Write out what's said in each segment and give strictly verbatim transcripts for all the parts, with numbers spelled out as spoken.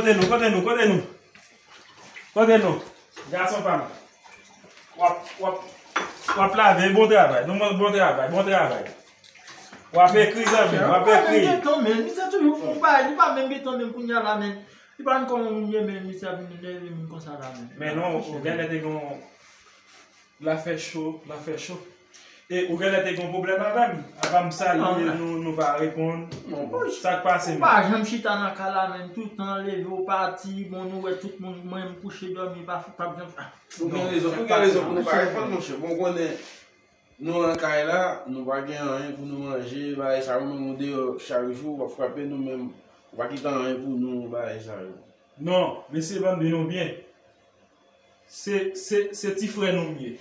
Kote nou, kote nou, kote nou? Kote nou? Gason pa m. W ap, w ap, w ap lave, bon travay. Nou, bon travay, bon travay. W ap ekri, zanmi, w ap ekri. Li pa menm beton menm, misye toujou fè yon bagay, li pa menm beton menm kounye a la menm. Li pa menm kòman moun ye menm, misye ap vin nève moun konsa la menm. Men non, ou genlè te gen yon L ap fè cho, l ap fè cho. E ou genlè te gen yon pwoblèm avè m? Apa m salye, nou, nou pa reponn. Sa k pase menm? Ou pa janm chita nan kay la menm, tout tan leve ou pati, bon nou wè tout moun, mwen m kouche dòmi, pa, pa janm. Ou gen rezon, ou gen rezon pou nou pa reponn, monchè. Bon, ou konnen, nou nan kay la, nou pa gen anyen pou nou manje, bagay sa yo, menm ou deyò chak jou, w ap frape nou menm, ou pa kite anyen pou nou, bagay sa yo. Non, mesye, ban m di nou byen. Se, se, se ti frè nou m ye.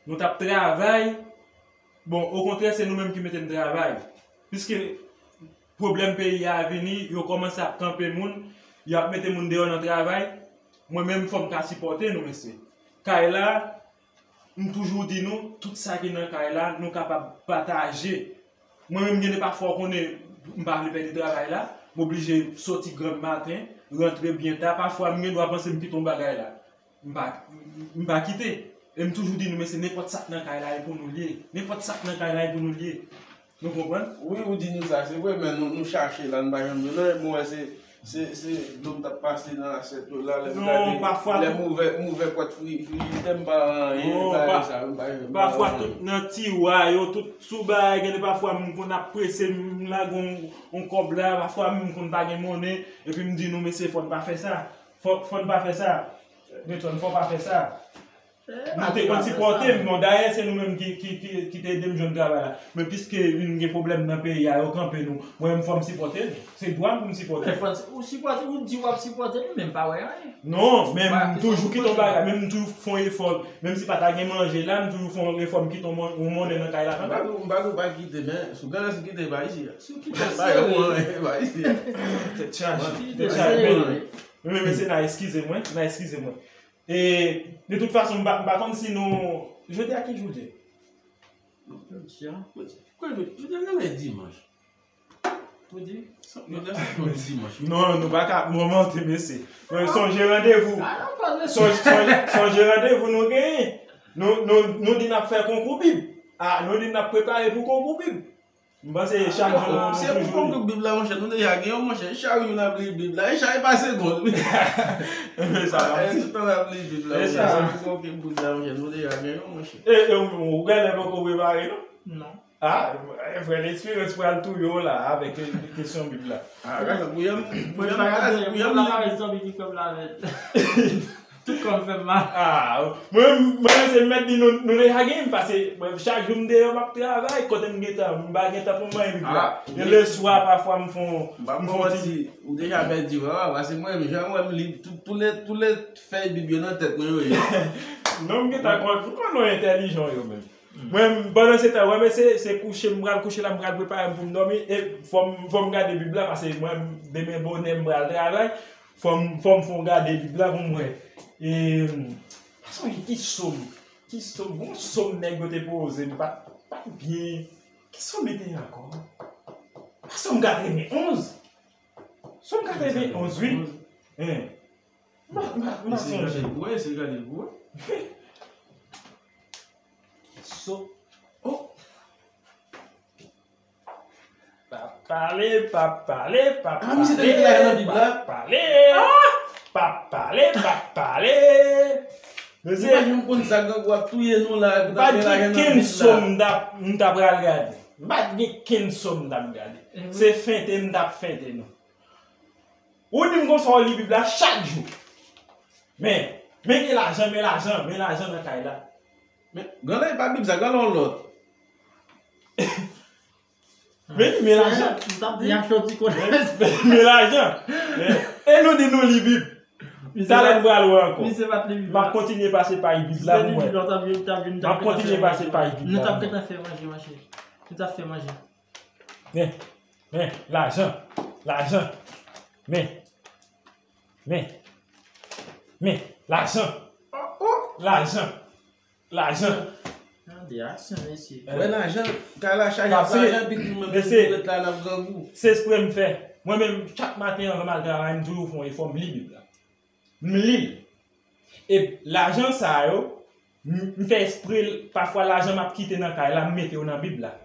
Nou t ap travay. Bon, okontrè, se nou menm ki mete n travay. Piske pwoblèm peyi a vini, yo kòmanse ap kanpe moun, y ap mete moun deyò nan travay. Mwen menm, fò m ka sipòte nou, mesye. Kay la, m toujou di nou, tout sa ki nan kay la, nou kapab pataje. Mwen menm, gen de pafwa, w konnen, m pa vle pèdi travay la, m oblije soti granm maten, rantre byen ta. Pafwa, m gen dwa panse m kite yon bagay la. M pa, m pa kite. E m toujou di nou, mesye, nenpòt sa k nan kay la, e pou nou l ye. Nenpòt sa k nan kay la, e pou nou l ye. Nou konprann? Wi, ou di nou sa, se vre, men nou, nou chache la, nou pa janm jwenn anyen. Bon, wè, se, se, se dlo m t ap pase nan asyèt yo la, lè m gade, lè m ouvè, m ouvè pòt fri-, frijidè, m pa wè anyen, bagay sa, m pa jwenn, m pa wè anyen. Pafwa, tout nan tiwa yo, tout sou bagay, gen de pafwa, m konn ap prese, m lage yon, yon kòb la, pafwa, m konn pa gen monnen, epi m di nou, mesye, fò n pa fè sa. Fò, fò n pa fè sa. Newton, fò pa fè sa. Nou te konn sipòte m, bon, dayè, se nou menm ki, ki, ki, ki te ede m jwenn travay la. Men piske vin gen pwoblèm nan peyi a, yo kanpe nou. Mwen menm, fò m sipòte nou. Se dwa m pou m sipòte nou. Fò n si-, ou sipòte, ou di w ap sipòte nou, men m pa wè anyen. Non, men m toujou kite yon bagay, men m toujou fè yon efò. Menm si pa ta gen manje la, m toujou fè yon efò, m kite yon mon-, yon monnen nan kay la kanmenm. M pa di w, m pa di w pa kite, men si w gen anvi kite, pa isi a. Si w kite, pa isi a. Tèt chaje, tèt chaje. Men, men, men se nan eskize mwen, nan eskize mwen. E, de tout fason, m pa, m pa konn si nou, jodi a ki jou l ye? Jodi a? Jodi a genlè dimanch. Ou di? Jodi a se dimanch. Non, nou pa ka mòmante, mesye. Men sonje randevou. Sonje, sonje, sonje randevou nou genyen. Nou, nou, nou di n ap fè konkou Bib. A, nou di n ap prepare pou konkou Bib. M panse chak jou nou toujou li. Se pou konkou Bib la, monchè, nou deja gen yon, monchè. Chak jou n ap li Bib la. E chak, e pa segonn. Men sa, e tout tan n ap li Bib la, monchè. Se pou konkou Bib la, monchè, nou deja gen yon, monchè. E, e ou, ou genlè poko prepare, non? Non. A, e frè Lesperans pral touye w la avèk ke-, kesyon Bib la. A, gade, Gouyèn, Gouyèn, Gouyèn, Tout kò m fè m mal. A, mwen, mwen, se mèt di nou, nou deja gen, paske mwen, chak jou m deyò, m ap travay, kote m gentan, m pa gentan pou mwen, epi a, e leswa, pafwa, m fè yon, m fè yon ti. Ou deja pèdi, vre, paske mwen, jan mwen, m li tout, tout le, tout le fèy Bib yo nan tèt mwen, yo ye. Non, m gentan konn, m konn nou entèlijan, yo menm. Mwen, pandan se tan, wè, men se, se kouche, m pral kouche la, m pral prepare m pou m dòmi, e fò m, fò m gade Bib la, paske mwen, demen bonè, m pral travay. Fò m, fò m fè w gade Bib la pou m wè. E, m pa sonje ki sòm, ki sòm, bon sòm nèg yo te poze, m pa, pa byen. Ki sòm li te ye ankò? Pa sòm katrevenn onz? Sòm katrevenn onz, wi. Hein. M pa, m pa, m pa sonje. Eseye gade l pou wè, eseye gade l pou wè. So, oh. Pa pale, pa pale, pa pale, pa pale. Pa pale, pa pale. Mesye, nou pa janm konn sa grangou ap touye nou la, epi n ap gen lajan nan Bib la. M pa t gen kenn sòm m t ap, m ta pral gade. M pa t gen kenn sòm m t ap gade. Se fente m t ap fente nou. Ou di m konsa w li Bib la chak jou. Men, men gen lajan, men lajan, men lajan nan kay la. Men, granlè, e pa Bib sa, granlè yon lòt. Men, men lajan. M t ap di achte yon ti kote. Men, men, men lajan. Men, e nou di nou li Bib. Talè m pral wè ankò. M ap kontinye pase paj Bib la pou mwen. M ap kontinye pase paj Bib la pou mwen. Nou t ap gentan fè manje, manje. Nou t ap fè manje. Men, men, lajan, lajan. Men, men, men, lajan. Lajan, lajan. Gade aksyon, mesye. Wè lajan, kay la chaje ak lajan, epi nou menm nou ret la, n ap grangou. Se espre m fè. Mwen menm, chak maten anvan m al travay, m toujou fè yon efò, m li Bib la. M li l. E lajan sa yo, m, m fè espre, pafwa lajan m ap kite nan kay la, m mete yo nan Bib la.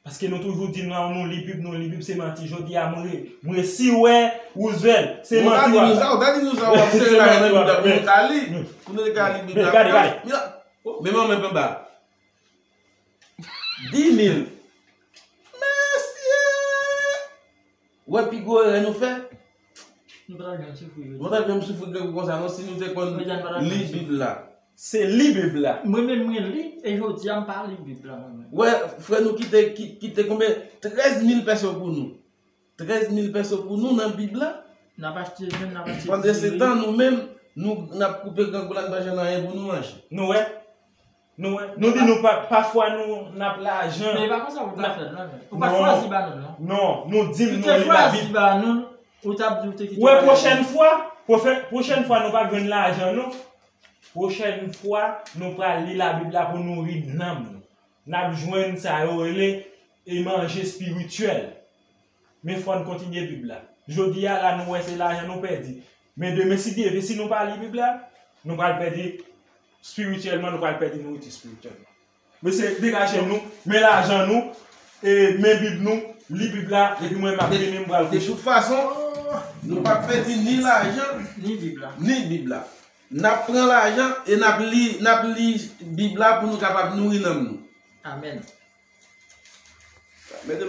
Paske nou toujou di nou, nou li Bib, nou li Bib, se manti. Jodi a, mwen, mwen si wè, Roosevelt, se manti w ap bay. Ou ta di nou sa, ou ta di nou sa, w ap sere lajan nan Bib la pou nou ka li. Pou nou te ka li Bib la. Gade, gade. Men manman m anba. Dis mil. Mesye! Wè pi gwo erè nou fè? Nou pa t ap janm soufri jodi. Nou pa t ap janm soufri grangou konsa non, si nou te konn li Bib la. Se li Bib la. Mwen menm mwen li, e jodi a m pa li Bib la mwen menm. Wè, frè nou kite, ki, kite konbyen? Trèz mil pèso pou nou. Trèz mil pèso pou nou nan Bib la. N ap achte, menm n ap achte. Pandan se tan, nou menm, nou, n ap koupe grangou la, n pa jwenn anyen pou nou manje. Nou wè? Nou wè? Nou di nou pa, pafwa nou, n ap lajan. Men e pa konsa ou ta fè l, non, men. Ou pa t chwazi ba nou l, non. Non, nou di m nou li Labib. Si w te chwazi ba nou l, ou t ap di ou te kite. Wè, pwochèn fwa, pwochèn, pwochèn fwa nou pa jwenn lajan, non. Pwochèn fwa, nou pral li Labib la pou nouri nanm nou. N ap jwenn sa yo rele e manje espirityèl. Men fò n kontinye Bib la. Jodi a la, nou wè se lajan nou pèdi. Men demen, si Dye vle, si nou pa li Bib la, nou pral pèdi espirityèlman, nou pral pèdi nouriti espirityèlman. Mesye, degaje nou, men lajan nou, e men Bib nou, li Bib la, epi mwen, m ap vini, m pral kouche. De tout fason, nou p ap pèdi ni lajan, ni Bib la. Ni Bib la. N ap pran lajan e n ap li, n ap li Bib la pou nou kapab nouri nanm nou. Amèn. Mete